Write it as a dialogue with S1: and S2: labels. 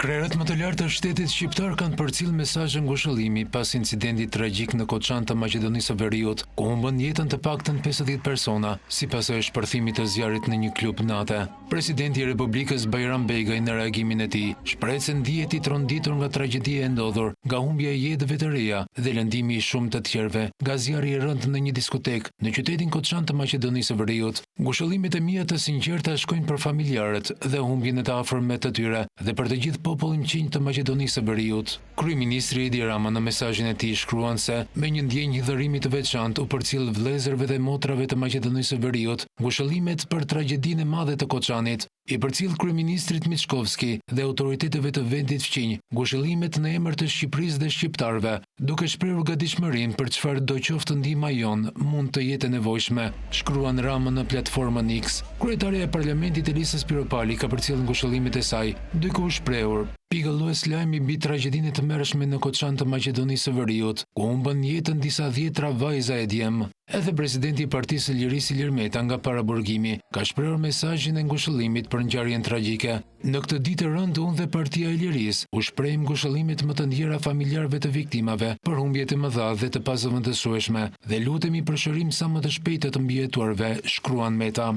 S1: Krerët më të lartë të shtetit shqiptar kanë përcjellë mesazhe ngushëllimi pas incidentit tragjik në Koçan të Maqedonisë së Veriut, ku humbën jetën të paktën 50 persona, si pasojë e shpërthimit të zjarrit në një klub nate. Presidenti i Republikës Bajram Begaj në reagimin e tij, shprehet se ndihet i tronditur nga tragjedia e ndodhur, nga humbja e jetëve të reja dhe lëndimi i shumë të tjerëve nga zjarri i rëndë në një diskotekë në qytetin Koçan të Maqedonisë së Veriut. Ngushëllimet e mia të sinqerta shkojnë për familjarët dhe humbjen e të afërmve të tyre dhe për të gjithë popullin fqinj të Maqedonisë së Veriut. Kryeministri Edi Rama në mesazhin e tij shkruan se me një ndjenjë hidhërimi të veçantë u përcjell vëllezërve dhe motrave të Maqedonisë së Veriut ngushëllimet për tragjedinë e madhe të Koçanit. I përcjell kryeministrit Mickoski dhe autoriteteve të vendit fqinj ngushëllimet në emër të Shqipërisë dhe shqiptarëve, duke shprehur gatishmërinë për çfarëdo qoftë ndihma jonë mund të jetë e nevojshme, shkruan Rama në platformën X. Kryetarja e Parlamentit Elisa Spiropali ka përcjellë ngushëllimet e saj, duke u shprehur, Pikëllues lajmi mbi tragjedinë e tmerrshme në Koçan të Maqedonisë së Veriut, ku humbën jetën disa dhjetra vajza e djem. Edhe presidenti i Partisë së Lirisë Ilir Meta nga paraburgimi ka shprehur mesazhin e ngushëllimit për ngjarjen tragjike. Në këtë ditë të rëndë unë dhe Partia e Lirisë u shprehim ngushëllimet më të ndjera familjarëve të viktimave për humbjet e mëdha dhe të pazëvendësueshme dhe lutemi për shërim sa më të shpejtë të të mbijetuarve, shkruan Meta.